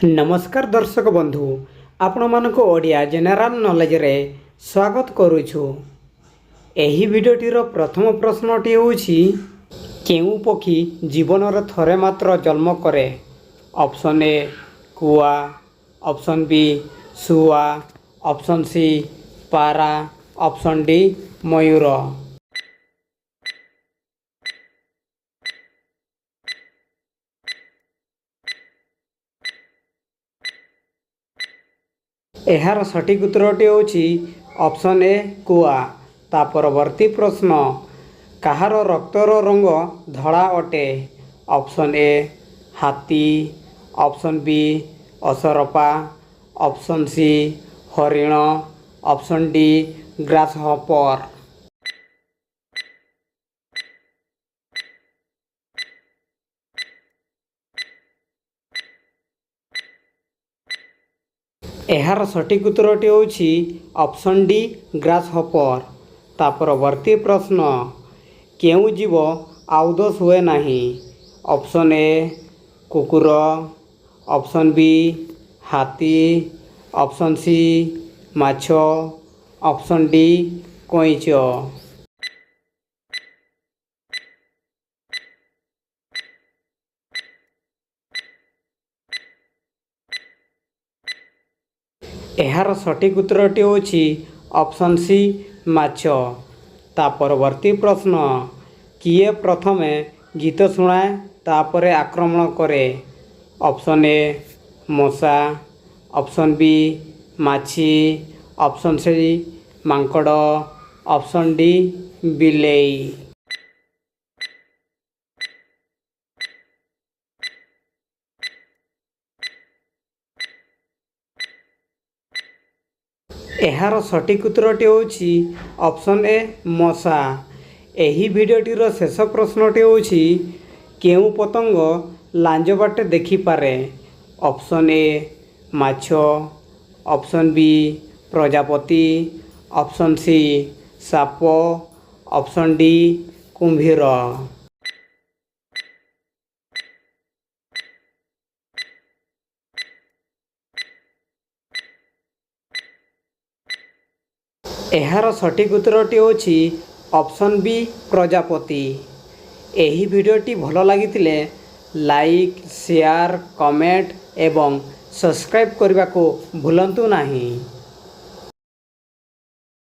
ନମସ୍କାର ଦର୍ଶକ ବନ୍ଧୁ, ଆପଣମାନଙ୍କୁ ଓଡ଼ିଆ ଜେନେରାଲ ନଲେଜରେ ସ୍ୱାଗତ କରୁଛୁ। ଏହି ଭିଡ଼ିଓଟିର ପ୍ରଥମ ପ୍ରଶ୍ନଟି ହେଉଛି, କେଉଁ ପକ୍ଷୀ ଜୀବନରେ ଥରେ ମାତ୍ର ଜନ୍ମ କରେ? ଅପସନ୍ ଏ କୁଆ, ଅପସନ୍ ବି ଶୁଆ, ଅପସନ୍ ସି ପାରା, ଅପସନ୍ ଡି ମୟୂର। ଏହାର ସଠିକ୍ ଉତ୍ତରଟି ହେଉଛି ଅପସନ୍ ଏ କୁଆ। ତା ପରବର୍ତ୍ତୀ ପ୍ରଶ୍ନ, କାହାର ରକ୍ତର ରଙ୍ଗ ଧଳା ଅଟେ? ଅପସନ୍ ଏ ହାତୀ, ଅପସନ୍ ବି ଅସରପା, ଅପସନ୍ ସି ହରିଣ, ଅପସନ୍ ଡି ଗ୍ରାସହପର। ଏହାର ସଠିକ୍ ଉତ୍ତରଟି ହେଉଛି ଅପସନ୍ ଡି ଗ୍ରାସହପର। ତା ପରବର୍ତ୍ତୀ ପ୍ରଶ୍ନ, କେଉଁ ଜୀବ ଆଦୌ ଶୁଏ ନାହିଁ? ଅପସନ୍ ଏ କୁକୁର, ଅପସନ୍ ବି ହାତୀ, ଅପସନ୍ ସି ମାଛ, ଅପସନ୍ ଡି କଇଁଚ। ଏହାର ସଠିକ୍ ଉତ୍ତରଟି ହେଉଛି ଅପସନ୍ ସି ମାଛ। ତା ପରବର୍ତ୍ତୀ ପ୍ରଶ୍ନ, କିଏ ପ୍ରଥମେ ଗୀତ ଶୁଣାଏ, ତାପରେ ଆକ୍ରମଣ କରେ? ଅପସନ୍ ଏ ମଶା, ଅପସନ୍ ବି ମାଛି, ଅପସନ୍ ସି ମାଙ୍କଡ଼, ଅପସନ୍ ଡି ବିଲେଇ। ଏହାର ସଠିକ୍ ଉତ୍ତରଟି ହେଉଛି ଅପସନ୍ ଏ ମଶା। ଏହି ଭିଡ଼ିଓଟିର ଶେଷ ପ୍ରଶ୍ନଟି ହେଉଛି, କେଉଁ ପତଙ୍ଗ ଲାଞ୍ଜ ବାଟେ ଦେଖିପାରେ? ଅପସନ୍ ଏ ମାଛ, ଅପସନ୍ ବି ପ୍ରଜାପତି, ଅପସନ୍ ସି ସାପ, ଅପସନ୍ ଡି କୁମ୍ଭୀର। ଏହାର ସଠିକ୍ ଉତ୍ତରଟି ହେଉଛି ଅପସନ୍ ବି ପ୍ରଜାପତି। ଏହି ଭିଡ଼ିଓଟି ଭଲ ଲାଗିଥିଲେ ଲାଇକ୍, ସେୟାର, କମେଣ୍ଟ ଏବଂ ସବସ୍କ୍ରାଇବ୍ କରିବାକୁ ଭୁଲନ୍ତୁ ନାହିଁ।